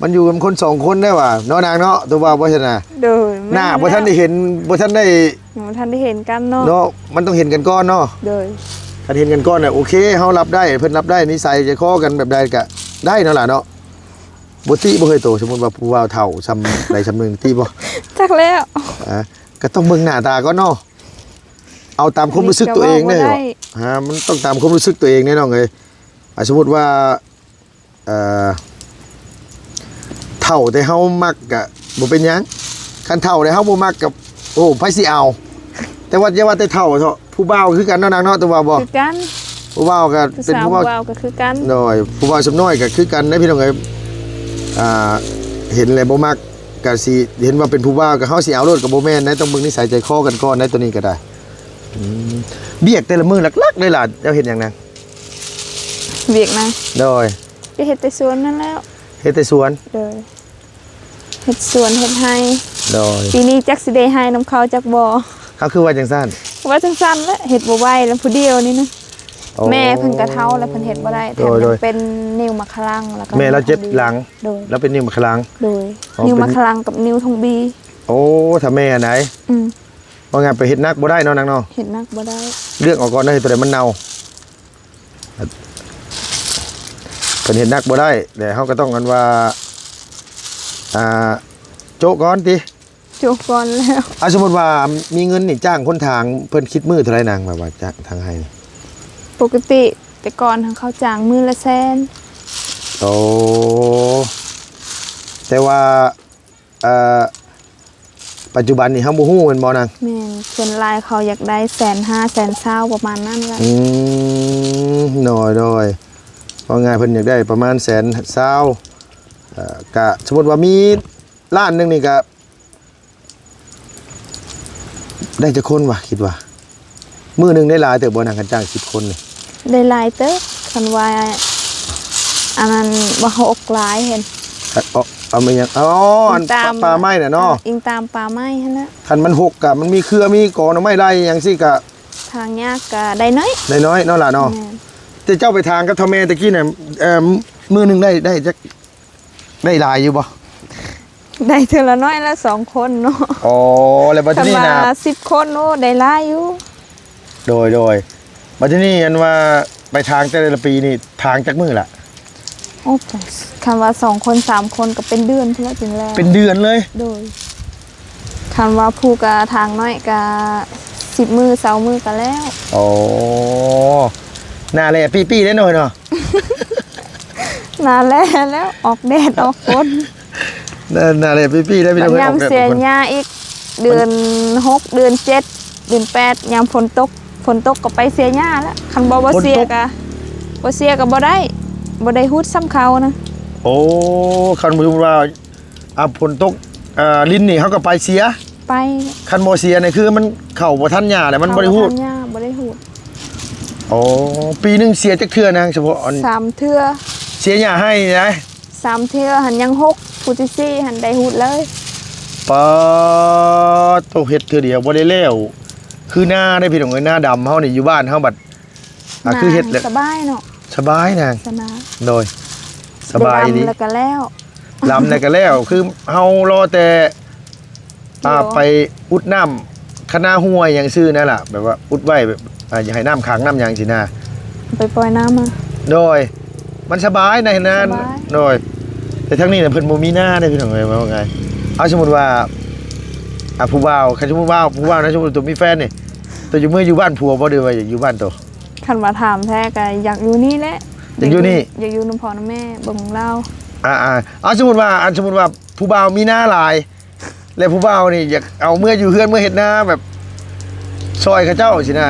ມັນຢູ່ນຳຄົນສອງຄົນໄດ້ຫວາເນາະນາງເນາະ ຕົວວ່າບໍ່ຊັ້ນນະ ໂດຍ ໜ້າບໍ່ທັນໄດ້ເຫັນ ບໍ່ທັນໄດ້ ຍັງບໍ່ທັນໄດ້ເຫັນກັນເນາະ ເນາະ ມັນຕ້ອງເຫັນກັນກ່ອນເນາະ ໂດຍ ຄັນເຫັນກັນກ່ອນນະ ໂອເຄ ເຮົາຮັບໄດ້ ເພິ່ນຮັບໄດ້ ນິໄສໃຈຄໍກັນແບບໃດກະໄດ້ເນາະຫຼ້າເນາະ ບໍ່ຕິບໍ່ເຮີ້ຍໂຕ ສົມມຸດວ່າຜູ້ບ່າວເຖົ້າຊ່ຳໃດຊ່ຳໜຶ່ງ ຕິບໍ່? ຈັກແລ້ວ ອ່າ ກໍຕ້ອງເບິ່ງໜ້າຕາກ່ອນເນາະ ເອົາຕາມຄວາມຮູ້ສຶກຕົວເອງເດີ ອ່າ ມັນຕ້ອງຕາມຄວາມຮູ້ສຶກຕົວເອງເດ້ນ້ອງເອີຍ ອ່າ ສົມມຸດວ່າ ເອີ ເຖົ້າແຕ່ເຮົາມັກກະບໍ່ເປັນຫຍັງ ຄັນເຖົ້າແຕ່ເຮົາບໍ່ມັກກະ ໂອ້ ໃຜຊິເອົາ ແຕ່ວ່າຢ່າວ່າແຕ່ເຖົ້າເຖາະ ຜູ້ບ່າວຄືກັນເນາະນາງເນາະ ແຕ່ວ່າບໍ່ ຄືກັນ ຜູ້ບ່າວກະເປັນຜູ້ບ່າວ ຜູ້ບ່າວກະຄືກັນ ໂດຍ ຜູ້ບ່າວສ່ຳນ້ອຍກະຄືກັນເດ້ພີ່ນ້ອງເອີຍ ອ່າ ເຫັນແລ້ວບໍ່ມັກ ກະຊິເຫັນວ່າເປັນຜູ້ບ່າວ ກະເຮົາຊິເອົາໂລດ ກະບໍ່ແມ່ນໃດ ຕ້ອງເບິ່ງນິໄສໃຈຄໍກັນກ່ອນໃດ ໂຕນີ້ກະໄດ້ ອືມ ວຽກແຕ່ລະມື້ຫຼັກໆເລີຍຫຼ້າ ເຈົ້າເຮັດຫຍັງນະ? ວຽກນະ? ໂດຍ ກະເຮັດແຕ່ສວນນັ້ນແຫຼ້ວ ເຮັດແຕ່ສວນ ໂດຍ ເຮັດສວນເຮັດໄຮ່ ໂດຍ ປີນີ້ຈັກຊິໄດ້ໄຮ່ນຳເຂົາຈັກບໍ່ ເຮົາຄືວ່າຈັ່ງຊັ້ນ ວ່າຈັ່ງຊັ້ນແຫຼະ ເຮັດບໍ່ໄຫວແລ້ວຜູ້ດຽວນີ້ນະ ໂອ້ ແມ່ເພິ່ນກະເຖົ້າແລ້ວ ເພິ່ນເຮັດບໍ່ໄດ້ ແຖມຍັງເປັນນິ້ວໝາກຂະລັງ ແລ້ວກະແມ່ລາວເຈັບຫຼັງ ໂດຍ ລາວເປັນນິ້ວໝາກຂະລັງ ໂດຍ ອໍ ນິ້ວໝາກຂະລັງກັບນິ້ວທອງບີ ໂອ້ ຖ້າແມ່ອັນໃດ ອືມ ວ່າໄງ ໄປເຮັດໜັກບໍ່ໄດ້ເນາະນາງເນາະ ເຮັດໜັກບໍ່ໄດ້ ເລືອກເອົາກ່ອນເດີ ໂຕໃດມັນເນົ່າ ເພິ່ນເຮັດໜັກບໍ່ໄດ້ ແຕ່ເຮົາກະຕ້ອງອັນວ່າ ອ່າ ໂຈະກ່ອນຕິ ໂຈະກ່ອນແລ້ວ ອ່າ ສົມມຸດວ່າມີເງິນນີ້ຈ້າງຄົນຖາງ ເພິ່ນຄິດມື້ເທົ່າໃດນາງ ແບບວ່າຈ້າງຖາງໄຮ່ນີ້? ປົກກະຕິແຕ່ກ່ອນເຂົາຈ້າງມື້ລະແສນ ໂອ້ ແຕ່ວ່າ ເອີ ປັດຈຸບັນນີ້ເຮົາບໍ່ຮູ້ແມ່ນບໍ່ນາງ? ແມ່ນ ສ່ວນຫຼາຍເຂົາຢາກໄດ້ແສນຫ້າ ແສນຊາວ ປະມານນັ້ນແຫຼະ ອືມ ໂດຍ ໂດຍ ເວົ້າງ່າຍເພິ່ນຢາກໄດ້ປະມານແສນຊາວ ເອີ ກະສົມມຸດວ່າມີລ້ານໜຶ່ງນີ້ກະ ໄດ້ຈັກຄົນວະ ຄິດວ່າ ມື້ໜຶ່ງໄດ້ຫຼາຍເຕີບບໍ່ນາງ ຄັນຈ້າງສິບຄົນນີ້? ໄດ້ຫຼາຍເຕີບ ຄັນວ່າ ອັນນັ້ນບໍ່ເຮົາອົກຫຼາຍຫັ້ນ ເອົາ ເອົາແມ່ນຫຍັງ ອໍ ອັນ ອີງຕາມ ປ່າໄມ້ນະເນາະ ເອີ ອີງຕາມປ່າໄມ້ຫັ້ນນະ ຄັນມັນຮົກກະ ມັນມີເຄືອມີກໍໜໍ່ໄມ້ໄລ່ຫຍັງຊີ້ກະ ຖາງຍາກກະໄດ້ໜ້ອຍ ໄດ້ໜ້ອຍເນາະຫຼ້າເນາະ ແມ່ນ ແຕ່ເຈົ້າໄປຖາງກັບເຖົ້າແມ່ຕະກີ້ນະ ເອີ ມື້ໜຶ່ງໄດ້ ໄດ້ຈັກ ໄດ້ຫຼາຍຢູ່ບໍ່? ໄດ້ເທື່ອລະໜ້ອຍລະສອງຄົນເນາະ ອໍ ແລ້ວບັດທີນີ້ນະ ຄັນວ່າສິບຄົນ ໂອ້ ໄດ້ຫຼາຍຢູ່ ໂດຍ ໂດຍ ບັດທີນີ້ອັນວ່າໄປຖາງແຕ່ລະປີນີ້ ຖາງຈັກມື້ລະ? ໂອ້ ຄັນວ່າສອງຄົນສາມຄົນກະເປັນເດືອນພຸ້ນລະຈຶ່ງແລ້ວ ເປັນເດືອນເລີຍ ໂດຍ ຄັນວ່າຜູ້ກະຖາງໜ້ອຍກະສິບມື້ ຊາວມື້ກະແລ້ວ ໂອ້ ໜ້າແລ້ປີ້ໆເດ້ເນາະ ເນາະ ໜ້າແລ້ແລ້ວ ອອກແດດອອກຝົນ ໜ້າ ໜ້າແລ້ປີ້ໆໄດ້ພີ່ນ້ອງເອີຍ ຍາມເສຍຫຍ້າອີກ ເດືອນຫົກ ເດືອນເຈັດ ເດືອນແປດ ຍາມຝົນຕົກ ຝົນຕົກກະໄປເສຍຫຍ້າແລ້ວ ຄັນບໍ່ ບໍ່ເສຍກະ ບໍ່ເສຍກະບໍ່ໄດ້ ບໍ່ໄດ້ຫູດຊ່ຳເຂົານະ ໂອ້ ຄັນສົມມຸດວ່າ ອ່າ ຝົນຕົກ ເອີ ລິນນີ້ເຮົາກະໄປເສຍ ໄປ ຄັນບໍ່ເສຍນີ້ຄືມັນເຂົ້າບໍ່ທັນຫຍ້າແລ້ວ ມັນບໍ່ໄດ້ຫູດ ເຂົ້າບໍ່ທັນຫຍ້າ ບໍ່ໄດ້ຫູດ ໂອ້ ປີໜຶ່ງເສຍຈັກເທື່ອນາງ ສະເພາະອັນ ສາມເທື່ອ ເສຍຫຍ້າໄຮ່ນີ້ນະ ສາມເທື່ອ ຫັ້ນຍັງຫົກ ຜູ້ທີສີ່ຫັ້ນໄດ້ຫູດເລີຍ ປາດໂທ້ ເຮັດເທື່ອດຽວບໍ່ໄດ້ແລ້ວ ຄືນາເດ້ພີ່ນ້ອງເອີຍ ນາດຳເຮົານີ້ ຢູ່ບ້ານເຮົາບັດ ອ່າ ນາ ຄືເຮັດແລ້ວສະບາຍເນາະ ສະບາຍນາງ ສະບາຍ ໂດຍ ສະບາຍອີ່ຫຼີ ດຳແລ້ວກະແລ້ວ ດຳແລ້ວກະແລ້ວ ຄືເຮົາລໍແຕ່ ດຽວ ອ່າ ໄປອຸດນ້ຳຄະນາຫ້ວຍຫຍັງຊື່ນັ້ນລະ ແບບວ່າອຸດໄວ້ແບບ ອ່າ ຢາກໃຫ້ນ້ຳຂັງນ້ຳຫຍັງຊີ້ນະ ໄປປ່ອຍນ້ຳມາ ໂດຍ ມັນສະບາຍໃນນັ້ນ ສະບາຍ ໂດຍ ແຕ່ທາງນີ້ນະເພິ່ນບໍ່ມີນາເດ້ພີ່ນ້ອງເອີຍ ເວົ້າງ່າຍ ເອົາ ສົມມຸດວ່າ ອ່າ ຜູ້ບ່າວ ຄັນສົມມຸດວ່າຜູ້ບ່າວນະ ສົມມຸດໂຕມີແຟນນີ້ ໂຕຢາກເມືອຢູ່ບ້ານຜົວບໍ່ ຫຼືວ່າຢາກຢູ່ບ້ານໂຕ? ຄັນວ່າຖາມແທ້ກະຢາກຢູ່ນີ້ແຫຼະ ຢາກຢູ່ນີ້ ຢາກຢູ່ນຳພໍ່ນຳແມ່ເບິ່ງລາວ ອ່າໆ ເອົາ ສົມມຸດວ່າ ອັນ ສົມມຸດວ່າຜູ້ບ່າວມີນາຫຼາຍ ແລະຜູ້ບ່າວນີ້ຢາກເອົາເມືອຢູ່ເຮືອນ ເມືອເຮັດນາແບບຊ່ອຍເຂົາເຈົ້າຊີ້ນະ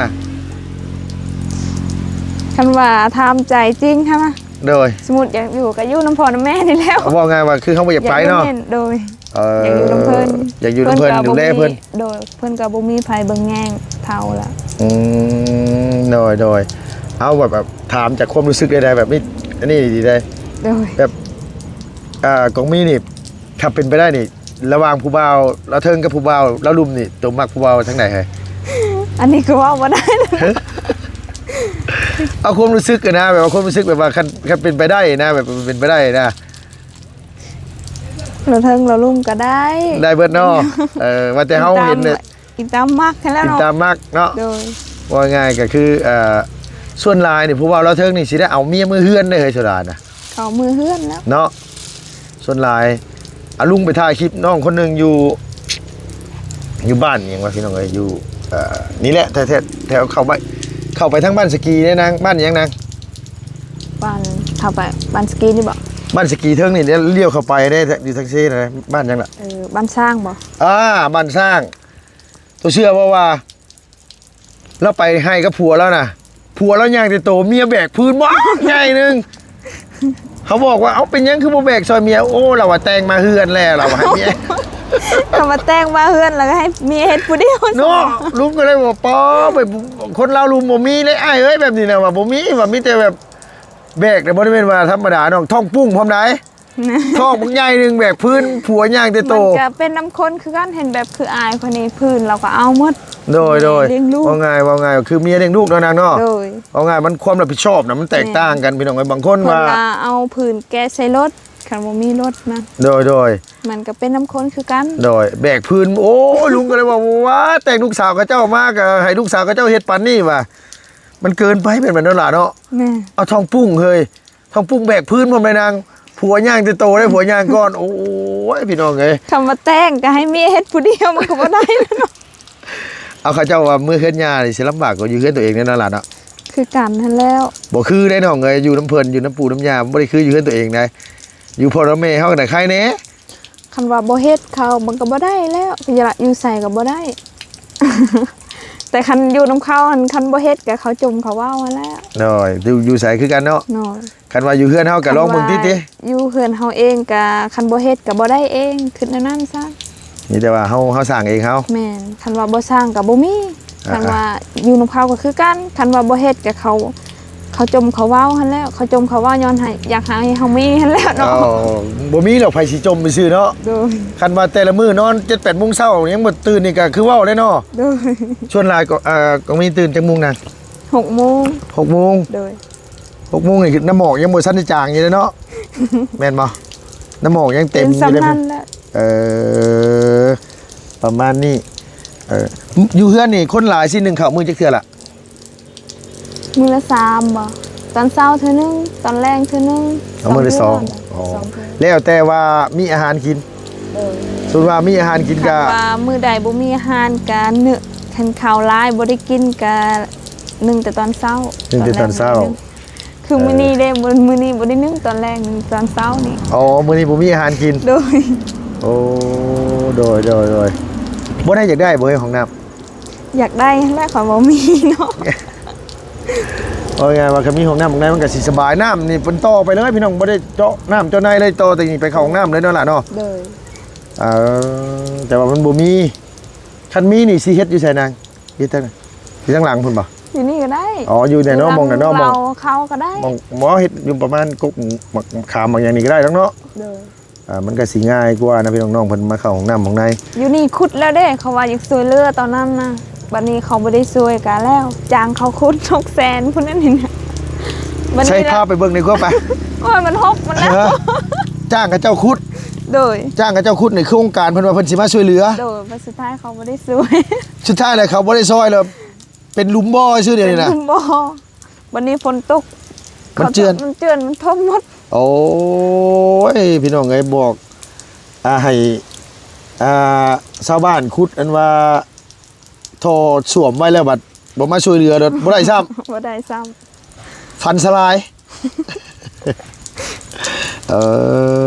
ຄັນວ່າຖາມໃຈຈິງຫັ້ນນະ ໂດຍ ສົມມຸດຢາກຢູ່ກະຢູ່ນຳພໍ່ນຳແມ່ນີ້ແຫຼ້ວ ເວົ້າງ່າຍວ່າຄືເຮົາບໍ່ຢາກໄປເນາະ ໂດຍ ເອີ ຢາກຢູ່ນຳເພິ່ນ ຢາກຢູ່ນຳເພິ່ນ ເພິ່ນກະ ດູແລເພິ່ນ ບໍ່ມີ ໂດຍ ເພິ່ນກະບໍ່ມີໃຜເບິ່ງແຍງເຖົ້າລະ ອືມ ໂດຍ ໂດຍ ເອົາແບບ ແບບຖາມຈາກຄວາມຮູ້ສຶກໄດ້ ແບບນີ້ ອັນນີ້ດີໄດ໋ ໂດຍ ແບບ ອ່າ ກອງມີນີ້ ຖ້າເປັນໄປໄດ້ນີ້ ລະຫວ່າງຜູ້ບ່າວລາວເທິງກັບຜູ້ບ່າວລາວລຸ່ມນີ້ ໂຕມັກຜູ້ບ່າວທາງໃດເຮີ້ຍ? ອັນນີ້ກະເວົ້າບໍ່ໄດ້ ເອົາຄວາມຮູ້ສຶກຫັ້ນນະ ແບບວ່າຄວາມຮູ້ສຶກແບບວ່າ ຄັນ ຄັນເປັນໄປໄດ້ນະ ແບບເປັນໄປໄດ້ນະ ລາວເທິງລາວລຸ່ມກໍໄດ້ ໄດ້ເບິດເນາະ. ເອີ ວ່າແຕ່ເຮົາເຫັນເນຍ ອີງຕາມມັກຫັ້ນແຫຼະເນາະ ອີງຕາມມັກເນາະ. ໂດຍ ເວົ້າງ່າຍກໍຄື ເອີ ສ່ວນຫຼາຍນີ້ຜູ້ເວົ້າລາວເທິງນີ້ຊິໄດ້ເອົາເມຍເມືອເຮືອນເດ້ເຮີ້ຍ ໂຊດານະ. ເຂົາເມືອເຮືອນແລ້ວເນາະ ສ່ວນຫຼາຍ. ອາ ລຸງໄປຖ່າຍຄລິບນ້ອງຄົນໜຶ່ງຢູ່ ຢູ່ບ້ານຫຍັງວະ ພີ່ນ້ອງເອີຍ ຢູ່ ເອີ ນີ້ແຫຼະ ແຖວ ແຖວ ແຖວເຂົ້າໄປ ເຂົ້າໄປທາງບ້ານສະກີເດ້ນາງ. ບ້ານຫຍັງນາງ? ບ້ານ ເຂົ້າໄປບ້ານສະກີນີ້ບໍ? ບ້ານສະກີເທິງນີ້ ລ້ຽວເຂົ້າໄປເດ້ ຢູ່ທາງເຊນະ. ບ້ານຫຍັງລະ? ເອີ ບ້ານຊ້າງບໍ? ອ່າ ບ້ານຊ້າງ. ໂຕເຊື່ອບໍ່ວ່າ ລາວໄປໄຮ່ກັບຜົວລາວນະ ຜົວລາວຍ່າງແຕ່ໂຕ ເມຍແບກພື້ນບັກໃຫຍ່ໜຶ່ງ. ເຮົາບອກວ່າ ເອົ້າ ເປັນຫຍັງຄືບໍ່ແບກຊ່ອຍເມຍ? ໂອ້ ລາວວ່າແຕ່ງມາເຮືອນແລ້ວ ລາວວ່າໃຫ້ເມຍ ຄຳວ່າແຕ່ງມາເຮືອນແລ້ວກໍໃຫ້ເມຍເຮັດຜູ້ດຽວເນາະ. ລຸງກໍເລີຍວ່າ ປ້ອ ໄປ ຄົນລາວລຸ່ມບໍ່ມີເລີຍອ້າຍເອີຍ ແບບນີ້ນະ ວ່າບໍ່ມີ ວ່າມີແຕ່ແບບ ແບກນະ ບໍ່ໄດ້ແມ່ນວ່າທຳມະດານ້ອງ ທ້ອງປຸ້ງພ້ອມໃດ໋. ທ້ອງບັກໃຫຍ່ໜຶ່ງແບກພື້ນ ຜົວຍ່າງແຕ່ໂຕ. ມັນກໍເປັນນຳຄົນຄືກັນ ເຫັນແບບຄືອ້າຍຄົນນີ້ ພື້ນລາວກໍເອົາໝົດ. ໂດຍ ໂດຍ ລ້ຽງລູກ ເວົ້າງ່າຍ ເວົ້າງ່າຍ ຄືເມຍລ້ຽງລູກເນາະນາງເນາະ. ໂດຍ ເວົ້າງ່າຍ ມັນຄວາມຮັບຜິດຊອບນະ ມັນແຕກຕ່າງກັນ ແມ່ນ ພີ່ນ້ອງເອີຍ. ບາງຄົນ ເພິ່ນວ່າ ວ່າເອົາພື້ນແກະໃສ່ລົດ ຄັນບໍ່ມີລົດນະ. ໂດຍ ໂດຍ ມັນກໍເປັນນຳຄົນຄືກັນ. ໂດຍ ແບກພື້ນ ໂອ້ຍ ລຸງກໍເລີຍວ່າ ວ່າແຕ່ງລູກສາວເຂົາເຈົ້າມາ ກໍໃຫ້ລູກສາວເຂົາເຈົ້າເຮັດປານນີ້ວ່າ ມັນເກີນໄປ ແມ່ນບໍ່ນ້ອງຫຼ້າເນາະ? ແມ່ນ ເອົາທ້ອງປຸ້ງເຮີ້ຍ ທ້ອງປຸ້ງແບກພື້ນພ້ອມໃດ໋ນາງ. ຜົວຍ່າງແຕ່ໂຕໄດ໋ ຜົວຍ່າງກ່ອນ. ໂອ້ຍ ພີ່ນ້ອງເອີຍ ຄຳວ່າແຕ່ງກໍໃຫ້ເມຍເຮັດຜູ້ດຽວ ມັນກໍບໍ່ໄດ້ແລ້ວເນາະ. ເອົາ ເຂົາເຈົ້າວ່າເມືອເຮືອນຍ່ານີ້ຊິລຳບາກກວ່າຢູ່ເຮືອນຕົວເອງແນ່ນອນລະເນາະ. ຄືກັນຫັ້ນແລ້ວ ບໍ່ຄືໄດ໋ນ້ອງເອີຍ ຢູ່ນຳເພິ່ນ ຢູ່ນຳປູ່ນຳຍ່າ ມັນບໍ່ໄດ້ຄືຢູ່ເຮືອນຕົວເອງໃດ໋. ຢູ່ພໍ່ນຳແມ່ເຮົາກໍໄດ້ໃຄແດ່. ຄັນວ່າບໍ່ເຮັດເຂົາ ມັນກໍບໍ່ໄດ້ແລ້ວ ຢູ່ໃສກໍບໍ່ໄດ້. ແຕ່ຄັນຢູ່ນຳເຂົາຫັ້ນ ຄັນບໍ່ເຮັດກໍເຂົາຈົ່ມເຂົາເວົ້າຫັ້ນແຫຼະ. ໂດຍ ຢູ່ ຢູ່ໃສຄືກັນເນາະ. ໂດຍ ຄັນວ່າຢູ່ເຮືອນເຮົາກໍລອງເບິ່ງຕິຕິ. ຢູ່ເຮືອນເຮົາເອງກໍ ຄັນບໍ່ເຮັດກໍບໍ່ໄດ້ເອງ ຄິດແນວນັ້ນຊະ. ມີແຕ່ວ່າເຮົາ ເຮົາສ້າງເອງເຮົາ. ແມ່ນ ຄັນວ່າບໍ່ສ້າງກໍບໍ່ມີ. ອ່າ ຄັນວ່າຢູ່ນຳເຂົາກໍຄືກັນ ຄັນວ່າບໍ່ເຮັດກໍເຂົາ ເຂົາຈົ່ມເຂົາເວົ້າຫັ້ນແຫຼະ ເຂົາຈົ່ມເຂົາເວົ້າຍ້ອນໃຫ້ ຢາກໃຫ້ເຮົາມີຫັ້ນແຫຼະເນາະ. ເອີ ບໍ່ມີດອກ ໃຜຊິຈົ່ມຊື່ໆເນາະ. ໂດຍ ຄັນວ່າແຕ່ລະມື້ນອນເຈັດແປດໂມງເຊົ້າ ຍັງບໍ່ຕື່ນນີ້ກໍຄືເວົ້າແຫຼະເນາະ. ໂດຍ ສ່ວນຫຼາຍກໍ ເອີ ກໍມີຕື່ນຈັກໂມງນະ? ຫົກໂມງ. ຫົກໂມງ. ໂດຍ ຫົກໂມງນີ້ນ້ຳໝອກຍັງບໍ່ທັນໄດ້ຈາງຢູ່ເດ້ເນາະ. ແມ່ນບໍ່? ນ້ຳໝອກຍັງເຕັມຢູ່ເດ້. ເອີ ປະມານນີ້. ເອີ ຢູ່ເຮືອນນີ້ຄົນຫຼາຍຊິໜຶ້ງເຂົ້າມື້ຈັກເທື່ອລະ? ມື້ລະສາມບໍ? ຕອນເຊົ້າເທື່ອໜຶ່ງ ຕອນແລງເທື່ອໜຶ່ງ. ເອົາ ມື້ລະສອງ. ອໍ ສອງເທື່ອ ແລ້ວແຕ່ວ່າມີອາຫານກິນ. ໂດຍ ສົມມຸດວ່າມີອາຫານກິນກະ ຄັນວ່າມື້ໃດບໍ່ມີອາຫານກະໜຶ້ງ ຄັນເຂົ້າຫຼາຍບໍ່ໄດ້ກິນກະໜຶ້ງແຕ່ຕອນເຊົ້າ. ໜຶ້ງແຕ່ຕອນເຊົ້າ. ຄືມື້ນີ້ເດ້ ມື້ນີ້ບໍ່ໄດ້ໜຶ້ງຕອນແລງ ໜຶ້ງຕອນເຊົ້ານີ້. ອໍ ມື້ນີ້ບໍ່ມີອາຫານກິນ. ໂດຍ ໂອ້ ໂດຍ ໂດຍ ໂດຍ. ບໍ່ໄດ້ຢາກໄດ້ບໍ່ເຮີ້ຍ ຫ້ອງນ້ຳ? ຢາກໄດ້ຫັ້ນແຫຼະ ຂ້ອຍບໍ່ມີເນາະ. ເວົ້າງ່າຍວ່າຄັນມີຫ້ອງນ້ຳຫ້ອງໃນມັນກໍຊິສະບາຍ. ນ້ຳນີ້ເພິ່ນຕໍ່ໄປເລີຍພີ່ນ້ອງ ບໍ່ໄດ້ເຈາະນ້ຳເຈາະໃນເລີຍ ຕໍ່ແຕ່ນີ້ໄປເຂົ້າຫ້ອງນ້ຳເລີຍເນາະຫຼ້າເນາະ. ໂດຍ ເອີ ແຕ່ວ່າມັນບໍ່ມີ. ຄັນມີນີ້ຊິເຮັດຢູ່ໃສນາງ? ເຮັດທາງໃດ? ຢູ່ທາງຫຼັງພຸ້ນບໍ່? ຢູ່ນີ້ກໍໄດ້. ອໍ ຢູ່ໃນເນາະ ຢູ່ຫຼັງ ໝ່ອງນັ້ນເນາະ ໝ່ອງເຮົາກໍໄດ້. ໝ່ອງ ໝ່ອງເຮົາເຮັດຢູ່ປະມານກົກໝາກຂາມໝາກຫຍັງນີ້ກໍໄດ້ດອກເນາະ. ໂດຍ ອ່າ ມັນກໍຊິງ່າຍກວ່ານະພີ່ນ້ອງໆ ເພິ່ນມາເຂົ້າຫ້ອງນ້ຳຫ້ອງໃນ. ຢູ່ນີ້ຂຸດແລ້ວເດ້ ເຂົາວ່າຢາກຊ່ວຍເຫຼືອຕອນນັ້ນນະ ບັດນີ້ເຂົາບໍ່ໄດ້ຊ່ວຍກະແລ້ວ ຈ້າງເຂົາຂຸດຫົກແສນພຸ້ນນັ້ນນີ້ນະ. ບັດນີ້ ໃສ່ພາໄປເບິ່ງໃນຄົວໄປ. ໂອ້ຍ ມັນຫົກໝົດແລ້ວ. ເອີ ຈ້າງເຂົາເຈົ້າຂຸດ. ໂດຍ ຈ້າງເຂົາເຈົ້າຂຸດໃນໂຄງການ ເພິ່ນວ່າເພິ່ນຊິມາຊ່ວຍເຫຼືອ. ໂດຍ ບັດສຸດທ້າຍເຂົາບໍ່ໄດ້ຊ່ວຍ. ສຸດທ້າຍແລ້ວເຂົາບໍ່ໄດ້ຊ່ອຍ ແລ້ວເປັນຫຼຸມບໍ່ຊື່ດຽວນີ້ນະ. ເປັນຫຼຸມບໍ່. ບັດນີ້ຝົນຕົກ ມັນເຈື່ອນ ມັນເຈື່ອນ ມັນຖົ່ມໝົດ. ໂອ້ຍ ພີ່ນ້ອງເອີຍ ບອກ ອ່າ ໃຫ້ ອ່າ ຊາວບ້ານຂຸດ ອັນວ່າທໍ່ສ້ວມໄວ້ແລ້ວ ບັດບໍ່ມາຊ່ວຍເຫຼືອ ບໍ່ໄດ້ຊ້ຳ. ບໍ່ໄດ້ຊ້ຳ ຝັນສະຫຼາຍ. ເອີ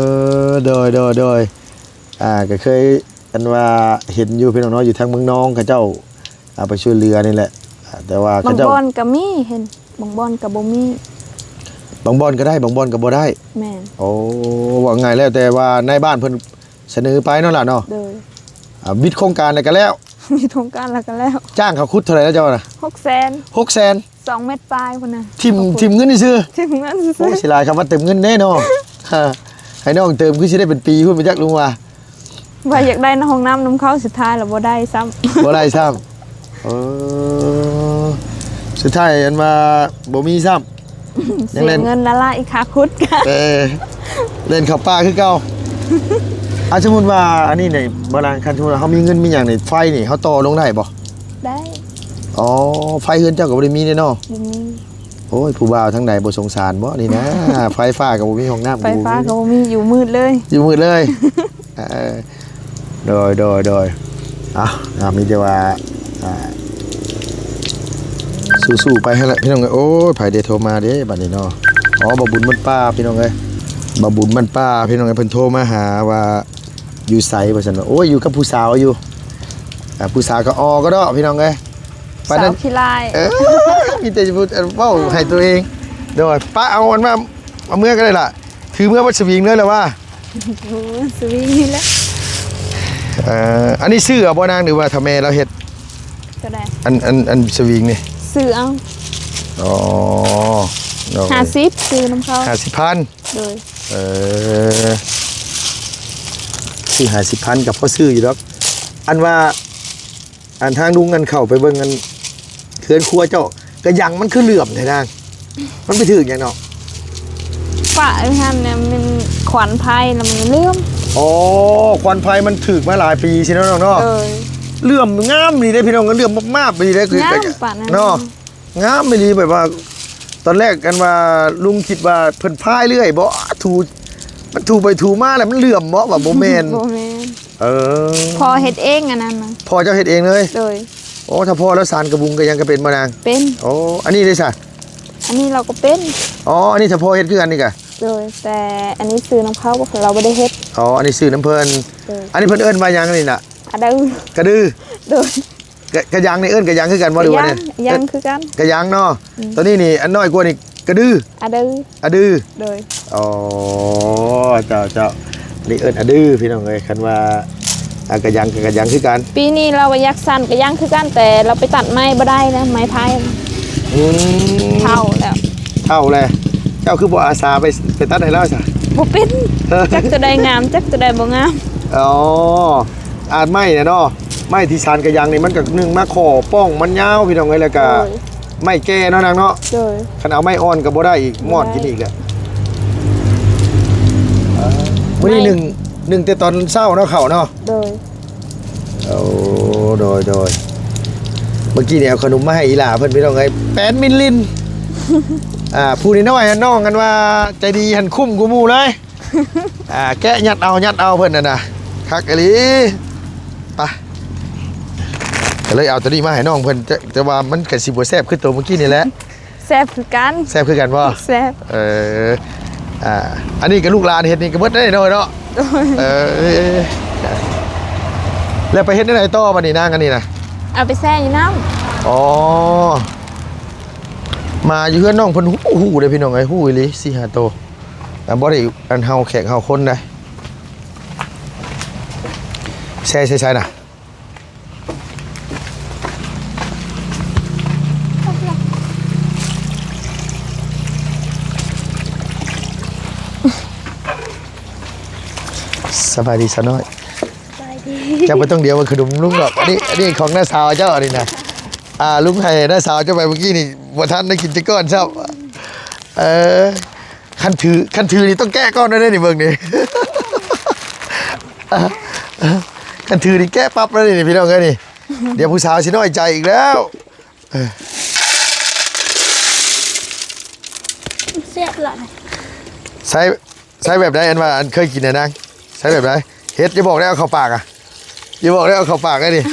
ໂດຍ ໂດຍ ໂດຍ. ອ່າ ກໍເຄີຍ ອັນວ່າເຫັນຢູ່ພີ່ນ້ອງເນາະ ຢູ່ທາງເມືອງນອງເຂົາເຈົ້າ ອ່າ ໄປຊ່ວຍເຫຼືອນີ້ແຫຼະ ອ່າ ແຕ່ວ່າເຂົາເຈົ້າ ບາງບ່ອນກໍມີ ເຫັນ ບາງບ່ອນກໍບໍ່ມີ. ບາງບ່ອນກໍໄດ້ ບາງບ່ອນກໍບໍ່ໄດ້. ແມ່ນ. ໂອ້ ເວົ້າງ່າຍແລ້ວແຕ່ວ່ານາຍບ້ານເພິ່ນສະເໜີໄປເນາະຫຼ້າເນາະ. ໂດຍ ອ່າ ບິດໂຄງການແລ້ວກໍແລ້ວ. ມີໂຄງການແລ້ວກໍແລ້ວ. ຈ້າງເຂົາຂຸດເທົ່າໃດລະເຈົ້ານະ? ຫົກແສນ. ຫົກແສນ. ສອງແມັດປາຍພຸ້ນນະ. ຖິ້ມ ຖິ້ມເງິນຊື່ໆ. ຖິ້ມເງິນຊື່ໆ. ໂອ້ ເສຍດາຍຄຳວ່າເຕີມເງິນເດ້ເນາະ. ໃຫ້ນ້ອງເຕີມຄືຊິໄດ້ເປັນປີພຸ້ນ ບໍ່ຈັກລຸງວ່າ. ວ່າຢາກໄດ້ນະ ຫ້ອງນ້ຳນຳເຂົາ ສຸດທ້າຍລະບໍ່ໄດ້ຊ້ຳ. ບໍ່ໄດ້ຊ້ຳ. ເອີ ສຸດທ້າຍອັນວ່າບໍ່ມີຊ້ຳ. ຍັງເສຍເງິນລະລະອີກຄ່າຂຸດ. ເອີ ເລ່ນເຂົ້າປ່າຄືເກົ່າ. ອາ ສົມມຸດວ່າອັນນີ້ນີ້ ບໍ່ນາງ ຄັນສົມມຸດວ່າເຮົາມີເງິນມີຫຍັງນີ້ ໄຟນີ້ເຮົາຕໍ່ລົງໄດ້ບໍ່? ໄດ້. ອໍ ໄຟເຮືອນເຈົ້າກໍບໍ່ໄດ້ມີເດ້ເນາະ? ບໍ່ມີ. ໂອ້ຍ ຜູ້ບ່າວທາງໃດບໍ່ສົງສານບໍ່ນີ້ນະ? ໄຟຟ້າກໍບໍ່ມີ ຫ້ອງນ້ຳ ໄຟຟ້າກໍບໍ່ມີ ຢູ່ມືດເລີຍ ຢູ່ມືດເລີຍ. ເອີ ໂດຍ ໂດຍ ໂດຍ ເອົາ ເອົາ ມີແຕ່ວ່າ ອ່າ ສູ້ໆໄປຫັ້ນແຫຼະພີ່ນ້ອງເອີຍ. ໂອ້ຍ ໃຜເດໂທມາເດ້ບັດນີ້ເນາະ? ອໍ ບ່າວບຸນບ້ານປ່າພີ່ນ້ອງເອີຍ ບ່າວບຸນບ້ານປ່າພີ່ນ້ອງເອີຍ ເພິ່ນໂທມາຫາວ່າຢູ່ໃສວ່າຊັ້ນ. ໂອ້ຍ ຢູ່ກັບຜູ້ສາວຢູ່ ອ່າ ຜູ້ສາວກໍອໍກໍເດາະພີ່ນ້ອງເອີຍ ປານນັ້ນ ສາວຂີ້ລ້າຍ. ເອີ ມີແຕ່ຈະເວົ້າໃຫ້ຕົວເອງ. ໂດຍ ປະ ເອົາອັນມາ ເອົາເມືອກໍໄດ້ລະ ຖືເມືອເບິດສະວິງເລີຍລະວ່າ. ໂອ້ ສະວິງນີ້ແຫຼະ. ເອີ ອັນນີ້ຊື້ເອົາບໍ່ນາງ ຫຼືວ່າຖ້າແມ່ລາວເຮັດ? ຕົວໃດ? ອັນ ອັນ ອັນສະວິງນີ້ ຊື້ເອົາ. ອໍ ໂດຍ ຫ້າສິບ ຊື້ນຳເຂົາ ຫ້າສິບພັນ. ໂດຍ ເອີ ຊື້ຫ້າສິບພັນກໍພໍຊື້ຢູ່ດອກ. ອັນວ່າ ອັນທາງລຸງ ອັນເຂົ້າໄປເບິ່ງ ອັນເຮືອນຄົວເຈົ້າ ກະຍັງມັນຄືເຫຼື້ອມແທ້ນາງ? ມັນໄປຖືກຫຍັງເນາະ? ປະຢູ່ຫັ້ນນະ ມັນຄວັນໄຟແລ້ວມັນເຫຼື້ອມ. ອໍ ຄວັນໄຟມັນຖືກມາຫຼາຍປີຊິເນາະນ້ອງເນາະ. ໂດຍ ເຫຼື້ອມງາມອີ່ຫຼີເດ້ພີ່ນ້ອງ ເຫຼື້ອມມາບໆອີ່ຫຼີເດ້ ຄື ງາມປານນັ້ນ ເນາະ. ງາມອີ່ຫຼີ ແບບວ່າ ຕອນແລກ ອັນວ່າລຸງຄິດວ່າເພິ່ນພາຍເລື່ອຍບໍ ຖູ ມັນຖູໄປຖູມາແລ້ວມັນເຫຼື້ອມບໍ ວ່າບໍ່ແມ່ນ. ບໍ່ແມ່ນ. ເອີ ພໍ່ເຮັດເອງອັນນັ້ນນະ. ພໍ່ເຈົ້າເຮັດເອງເລີຍ? ໂດຍ. ໂອ້ ຖ້າພໍ່ລາວສານກະບຸງກະຫຍັງກະເປັນບໍ່ນາງ? ເປັນ. ໂອ້ ອັນນີ້ເດ້ຊະ? ອັນນີ້ລາວກໍເປັນ. ອໍ ອັນນີ້ຖ້າພໍ່ເຮັດຄືກັນນີ້ກະ? ໂດຍ ແຕ່ອັນນີ້ຊື້ນຳເຂົາ ລາວບໍ່ໄດ້ເຮັດ. ອໍ ອັນນີ້ຊື້ນຳເພິ່ນ. ໂດຍ. ອັນນີ້ເພິ່ນເອີ້ນວ່າຫຍັງນີ້ນະ? ອາດື. ກະດື. ໂດຍ. ກະ ກະຍັງນີ້ເອີ້ນກະຍັງຄືກັນບໍ່ ຫຼືວ່າແນວ ກະຍັງ ຍັງຄືກັນ. ກະຍັງເນາະ. ອືມ ໂຕນີ້ນີ້ອັນນ້ອຍກວ່ານີ້ກະດື. ອາດື. ອາດື. ໂດຍ. ອໍ ເຈົ້າ ເຈົ້າ ນີ້ເອີ້ນອາດືພີ່ນ້ອງເອີຍ. ຄັນວ່າ ອາ ກະຍັງກະ ກະຍັງຄືກັນ. ປີນີ້ລາວກໍຢາກສັນກະຍັງຄືກັນ ແຕ່ລາວໄປຕັດໄມ້ບໍ່ໄດ້ນະ ໄມ້ໄຜ່. ອືມ ເຖົ້າແລ້ວ ເຖົ້າແລ້ວ. ເຈົ້າຄືບໍ່ອາສາໄປ ໄປຕັດໃຫ້ລາວຊະ? ບໍ່ເປັນ. ຈັກໂຕໃດງາມ ຈັກໂຕໃດບໍ່ງາມ. ອໍ ອາດໄມ້ນະເນາະ ໄມ້ທີ່ສານກະຍັງນີ້ ມັນກໍໜຶ່ງມາຂໍ້ປ່ອງມັນຍາວພີ່ນ້ອງເອີຍ ແລ້ວກະ ໂດຍ ໄມ້ແກ່ເນາະນາງເນາະ. ໂດຍ. ຄັນເອົາໄມ້ອ່ອນກໍບໍ່ໄດ້ອີກ ມອດກິນອີກແຫຼະ. ມື້ນີ້ໜຶ່ງ ໜຶ່ງແຕ່ຕອນເຊົ້າເນາະ ເຂົ້າເນາະ. ໂດຍ. ໂອ້ ໂດຍ ໂດຍ. ເມື່ອກີ້ນີ້ເອົາຂະໜົມມາໃຫ້ອີ່ຫຼ້າເພິ່ນພີ່ນ້ອງເອີຍ ແປດມິນລິນ. ອ່າ ຜູ້ນ້ອຍໆ ອັນນ້ອງ ອັນວ່າໃຈດີຫັ້ນ ຄຸ້ມກວ່າໝູ່ເລີຍ. ອ່າ ແກະຍັດເອົາ ຍັດເອົາເພິ່ນນັ້ນນະ ຄັກອີ່ຫຼີ. ໄປ ກໍເລີຍເອົາໂຕນີ້ມາໃຫ້ນ້ອງເພິ່ນ ແຕ່ ແຕ່ວ່າມັນກໍຊິບໍ່ແຊບຄືໂຕມື້ກີ້ນີ້ແຫຼະ. ແຊບຄືກັນ. ແຊບຄືກັນບໍ່? ແຊບ. ເອີ ອ່າ ອັນນີ້ກໍລູກຫຼານເຮັດນີ້ກໍເບິດໄດ້ເນາະ ເນາະ. ໂດຍ. ເອີ ແລ້ວໄປເຮັດແນວໃດຕໍ່ບັດນີ້ນາງ ອັນນີ້ນະ? ເອົາໄປແຊ່ຢູ່ນ້ຳ. ອໍ ໝາຢູ່ເຮືອນນ້ອງເພິ່ນຮູ້ ຮູ້ເດ້ພີ່ນ້ອງເອີຍ ຮູ້ອີ່ຫຼີ ສີ່ຫ້າໂຕ. ອ່າ ບໍ່ໄດ້ອັນເຮົາແຂກເຮົາຄົນໃດ. ແຊ່ໃສ່ໃສນະ? ສະບາຍດີສາວນ້ອຍ. ສະບາຍດີ. ເຈົ້າບໍ່ຕ້ອງດຽວວ່າຂະໜົມລຸງດອກ. ອັນນີ້ ອັນນີ້ຂອງນ້າສາວເຈົ້າ ອັນນີ້ນະ. ອ່າ ລຸງໃຫ້ນ້າສາວເຈົ້າໄປເມື່ອກີ້ນີ້ ບໍ່ທັນໄດ້ກິນຈັກກ້ອນຊ້ຳ. ເອີ ຄັນຖື ຄັນຖືນີ້ຕ້ອງແກະກ່ອນເດ້ນີ້ ເບິ່ງນີ້. ຄັນຖືນີ້ແກະປັບເລີຍນີ້ພີ່ນ້ອງເອີຍນີ້. ດຽວຜູ້ສາວຊິນ້ອຍໃຈອີກແລ້ວ. ເອີ ແຊບຫຼາຍ. ໃສ່ ໃສ່ແບບໃດ ອັນວ່າອັນເຄີຍກິນນະນາງ? ໃສ່ແບບໃດ? ເຮັດ ຢ່າບອກໄດ້ເອົາເຂົ້າປາກອະ. ຢ່າບອກໄດ້ເອົາເຂົ້າປາກໄດ້ນີ້.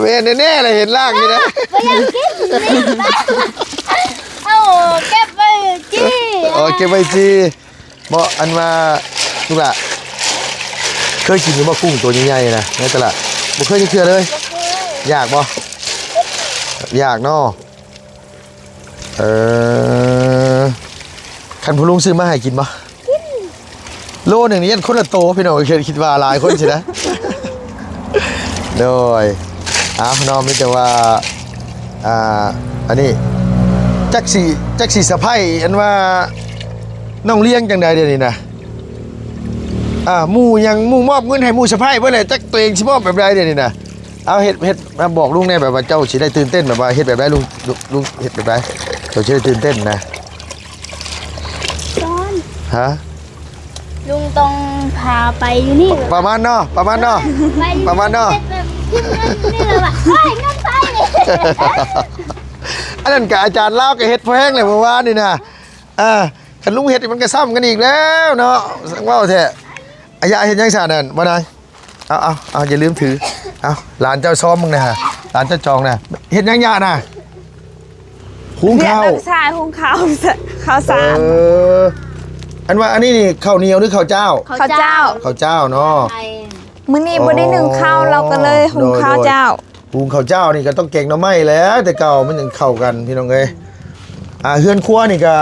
ແມ່ນແນ່ໆ ລະເຫັນລ້າງຢູ່ນະ. ບໍ່ຢາກກິນ. ເອົາເກັບໄວ້ຈີ່. ອໍ ເກັບໄວ້ຈີ່. ບໍ່ ອັນວ່າ ລູກຫຼ້າ ເຄີຍກິນຢູ່ບໍ່ ກຸ້ງໂຕໃຫຍ່ໆນະ ໃນຕະຫຼາດ? ບໍ່ເຄີຍຈັກເທື່ອເລີຍ. ບໍ່ເຄີຍ. ຢາກບໍ່? ຢາກເນາະ. ເອີ ຄັນພໍ່ລຸງຊື້ມາໃຫ້ກິນບໍ່? ກິນ. ໂລໜຶ່ງນີ້ຍັນຄົນລະໂຕພີ່ນ້ອງ ຄິດ ຄິດວ່າຫຼາຍຄົນຊິນະ. ໂດຍ ເອົາເນາະ ມີແຕ່ວ່າ ອ່າ ອັນນີ້ ຈັກຊິ ຈັກຊິສະໄພອັນວ່າ ນ້ອງລ້ຽງຈັ່ງໃດດຽວນີ້ນະ? ອ່າ ໝູ່ຫຍັງ ໝູ່ມອບເງິນໃຫ້ໝູ່ສະໄພເບິດແຫຼະ ຈັກໂຕເອງຊິມອບແບບໃດດຽວນີ້ນະ? ເອົາ ເຮັດ ເຮັດ ມາບອກລຸງແດ່ ແບບວ່າເຈົ້າຊິໄດ້ຕື່ນເຕັ້ນ ແບບວ່າເຮັດແບບໃດ ລຸງ ລຸງ ລຸງເຮັດແບບໃດ ເຈົ້າຊິໄດ້ຕື່ນເຕັ້ນນະ? ຊ້ອນ. ຮະ? ລຸງຕ້ອງພາໄປຢູ່ນີ້ ປະມານເນາະ ປະມານເນາະ ໄປຢູ່ ປະມານເນາະ ເຮັດແບບກິນເງິນນີ້ແຫຼະວ່າ ເຮີ້ຍ ເງິນໃສນີ້ ອັນນັ້ນກະອາຈານລາວກະເຮັດພໍແຮງແຫຼະມື້ວານນີ້ນະ. ອ່າ ຄັນລຸງເຮັດມັນກະຊ້ຳກັນອີກແລ້ວເນາະ ຊ່າງເວົ້າແທ້. ອາຍາເຮັດຫຍັງຊະນັ້ນ ບໍ່ນາຍ? ເອົາ ເອົາ ເອົາ ຢ່າລືມຖື ເອົາ ຫຼານເຈົ້າຊອມເບິ່ງແດ່ຫາ ຫຼານເຈົ້າຈອງນະ. ເຮັດຫຍັງຍານະ? ຫຸງເຂົ້າ ວຽກນຳຊາຍ ຫຸງເຂົ້າ ເຂົ້າສານ. ເອີ ອັນວ່າອັນນີ້ນີ້ ເຂົ້າໜຽວຫຼືເຂົ້າຈ້າວ? ເຂົ້າຈ້າວ ເຂົ້າຈ້າວເນາະ. ມື້ນີ້ບໍ່ໄດ້ໜຶ້ງເຂົ້າ ອໍ ເຮົາກໍເລີຍຫຸງເຂົ້າຈ້າວ. ໂດຍ ໂດຍ ຫຸງເຂົ້າຈ້າວນີ້ກໍຕ້ອງແກງໜໍ່ໄມ້ແຫຼະ ແຕ່ເກົ່າມັນຈັ່ງເຂົ້າກັນ ພີ່ນ້ອງເອີຍ. ອ່າ ເຮືອນຄົວນີ້ກໍ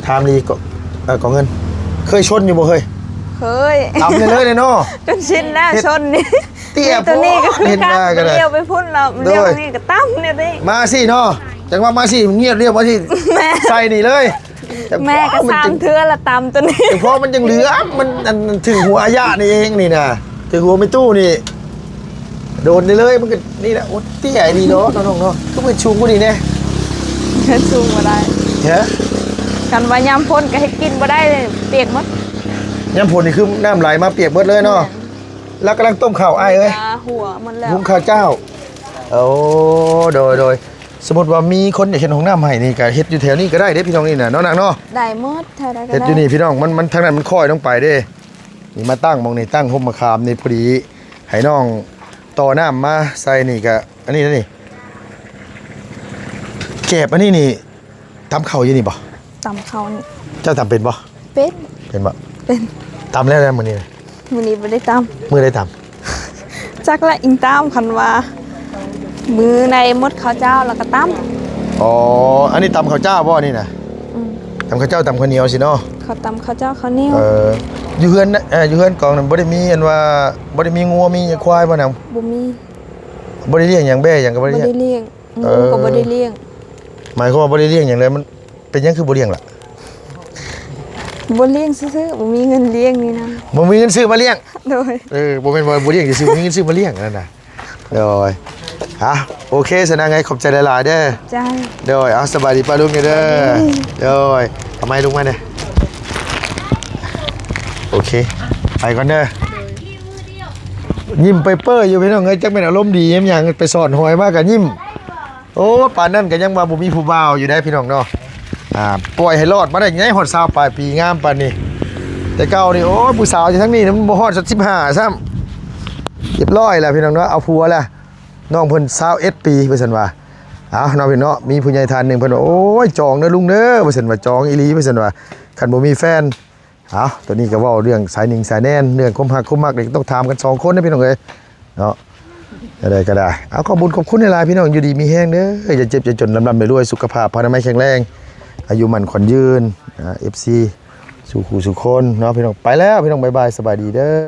ຖາມດີກໍ ເອີ ກໍເງິນ ເຄີຍຊົນຢູ່ບໍ່ເຮີ້ຍ? ເຄີຍ ຕຳເລີຍເລີຍເນາະ ຈົນຊິນແລ້ວ ເຮັດຊົນນີ້ ເຕຍໂພດ ໂຕນີ້ກໍຄືກັນ ເຮັດໜ້າກໍໄດ້ ລ້ຽວໄປພຸ້ນແລ້ວ ໂດຍ ລ້ຽວນີ້ກໍຕຳແນວນີ້ ມາຊີ້ເນາະ ຈັ່ງວ່າມາຊີ້ ງຽບລ້ຽວມາຊີ້ ແມ່ ໃສ່ນີ້ເລີຍ ແມ່ກໍ ໂອ້ຍ ມັນ ສາມເທື່ອລະຕຳໂຕນີ້ ເພາະມັນຍັງເຫຼືອ ມັນ ອັນ ຖືກຫົວອາຍານີ້ເອງນີ້ນະ ຖືກຫົວແມ່ຕູ້ນີ້ ໂດນໄດ້ເລີຍ ມັນກໍນີ້ແຫຼະ. ໂອ້ ເຕ້ຍ ນີ້ເນາະ ນ້ອງໆເນາະ ຄືບໍ່ສູງກວ່ານີ້ແດ່? ເຮັດສູງບໍ່ໄດ້ ຮະ ຄັນວ່າຍາມຝົນກໍເຮັດກິນບໍ່ໄດ້ ປຽກໝົດ. ຍາມຝົນນີ້ຄືນ້ຳໄຫຼມາປຽກເບິດເລີຍເນາະ. ແມ່ນ ລາວກຳລັງຕົ້ມເຂົ້າ ອ້າຍເອີຍ ຫົວໝົດແລ້ວ ຫຸງເຂົ້າຈ້າວ. ໂອ້ ໂດຍໆ ສົມມຸດວ່າມີຄົນຢາກເຮັດຫ້ອງນ້ຳໃຫ້ນີ້ ກໍເຮັດຢູ່ແຖວນີ້ກໍໄດ້ເດ້ ພີ່ນ້ອງ ນີ້ນະເນາະ ນາງເນາະ. ໄດ້ໝົດ ແຖວໃດກໍໄດ້ ເຮັດຢູ່ນີ້ພີ່ນ້ອງ ມັນ ມັນ ທາງນັ້ນມັນຄ້ອຍລົງໄປເດ້. ນີ້ມາຕັ້ງໝ່ອງນີ້ ຕັ້ງຮົ່ມມະຂາມນີ້ ພໍດີໃຫ້ນ້ອງຕໍ່ນ້ຳມາໃສ່ນີ້ກະ ອັນນີ້ນະນີ້ ແກບອັນນີ້ນີ້ ຕຳເຂົ້າຢູ່ນີ້ບໍ່? ຕຳເຂົ້ານີ້ ເຈົ້າຕຳເປັນບໍ່? ເປັນ ເປັນບໍ່? ເປັນ ຕຳແລ້ວນະມື້ນີ້ນະ? ມື້ນີ້ບໍ່ໄດ້ຕຳ. ມື້ໃດຕຳ? ຈັກແຫຼະ ອີງຕາມ ຄັນວ່າມື້ໃດໝົດເຂົ້າເຈົ້າແລ້ວກໍຕຳ. ອໍ ອັນນີ້ຕຳເຂົ້າເຈົ້າບໍ່ນີ້ນະ? ອືມ ຕຳເຂົ້າເຈົ້າ ຕຳເຂົ້າໜຽວຊີ້ເນາະ. ເຂົາຕຳເຂົ້າເຈົ້າເຂົ້າໜຽວ. ເອີ ຢູ່ເຮືອນ ເອີ ຢູ່ເຮືອນກອງນັ້ນບໍ່ໄດ້ມີອັນວ່າ ບໍ່ໄດ້ມີງົວມີຄວາຍບໍ່ນາງ? ບໍ່ມີ. ບໍ່ໄດ້ລ້ຽງຫຍັງ ແບ້ຫຍັງກໍບໍ່ໄດ້ລ້ຽງ? ບໍ່ໄດ້ລ້ຽງ ເອີ ງົວກໍບໍ່ໄດ້ລ້ຽງ. ໝາຍຄວາມວ່າບໍ່ໄດ້ລ້ຽງຫຍັງເລີຍ ມັນ ເປັນຫຍັງຄືບໍ່ລ້ຽງລະ? ບໍ່ລ້ຽງຊື່ໆ ບໍ່ມີເງິນລ້ຽງນີ້ນະ. ບໍ່ມີເງິນຊື້ມາລ້ຽງ? ໂດຍ. ເອີ ບໍ່ແມ່ນວ່າບໍ່ລ້ຽງຊື່ໆ ບໍ່ມີເງິນຊື້ມາລ້ຽງນັ້ນນະ. ໂດຍ. ອ່ະ ໂອເຄ ສະນາງເອີຍ ຂອບໃຈຫຼາຍໆເດີ. ໃຈ. ໂດຍ. ເອົາ ສະບາຍດີປ້າລຸງເດີ. ສະບາຍດີ. ໂດຍ. ເອົາໄມ້ລຸງມາແດ່. ໂອເຄ ໄປກ່ອນເດີ. ໂດຍ. ຍິ້ມເປີຍໆຢູ່ພີ່ນ້ອງເອີຍ ຈັກແມ່ນອາລົມດີຍາມຫຍັງ ໄປສອນຫອຍມາກໍຍິ້ມ. ໂອ້ ປານນັ້ນກໍຍັງວ່າບໍ່ມີຜູ້ບ່າວຢູ່ໄດ໋ພີ່ນ້ອງເນາະ. ອ່າ ປ່ອຍໃຫ້ລອດມາໄດ້ໄງ ຮອດຊາວປາຍປີ ງາມປານນີ້. ແຕ່ເກົ່ານີ້ ໂອ້ຍ ຜູ້ສາວຢູ່ທາງນີ້ມັນບໍ່ຮອດສັກສິບຫ້າຊ້ຳ. ຮຽບຮ້ອຍແລ້ວພີ່ນ້ອງເນາະ ເອົາຜົວແລ້ວ. ນ້ອງເພິ່ນຊາວເອັດປີ ວ່າຊັ້ນວ່າ. ເອົາເນາະພີ່ນ້ອງເນາະ ມີຜູ້ໃຫຍ່ທ່ານໜຶ່ງເພິ່ນວ່າ ໂອ້ຍ ຈອງເດີລຸງເດີ ວ່າຊັ້ນວ່າ ຈອງອີ່ຫຼີ ວ່າຊັ້ນວ່າ ຄັນບໍ່ມີແຟນ ເອົາ ໂຕນີ້ກໍເວົ້າເລື່ອງສາຍໜິງສາຍແນນ ເລື່ອງຄວາມຮັກຄວາມມັກນີ້ກໍຕ້ອງຖາມກັນສອງຄົນເດ້ພີ່ນ້ອງເອີຍເນາະ. ແນວໃດກໍໄດ້ ເອົາ ຂອບບຸນຂອບຄຸນຫຼາຍໆ ພີ່ນ້ອງ ຢູ່ດີມີແຮງເດີ ຢ່າເຈັບຢ່າຈົນ ລ່ຳໆລວຍໆ ສຸຂະພາບພະນາໄມແຂງແຮງ ອາຍຸໝັ້ນຂວັນຍືນ. ອ່າ ເອັຟຊີ ສູ່ຄູ່ສູ່ຄົນເນາະພີ່ນ້ອງ. ໄປແລ້ວພີ່ນ້ອງ ບາຍບາຍ ສະບາຍດີເດີ.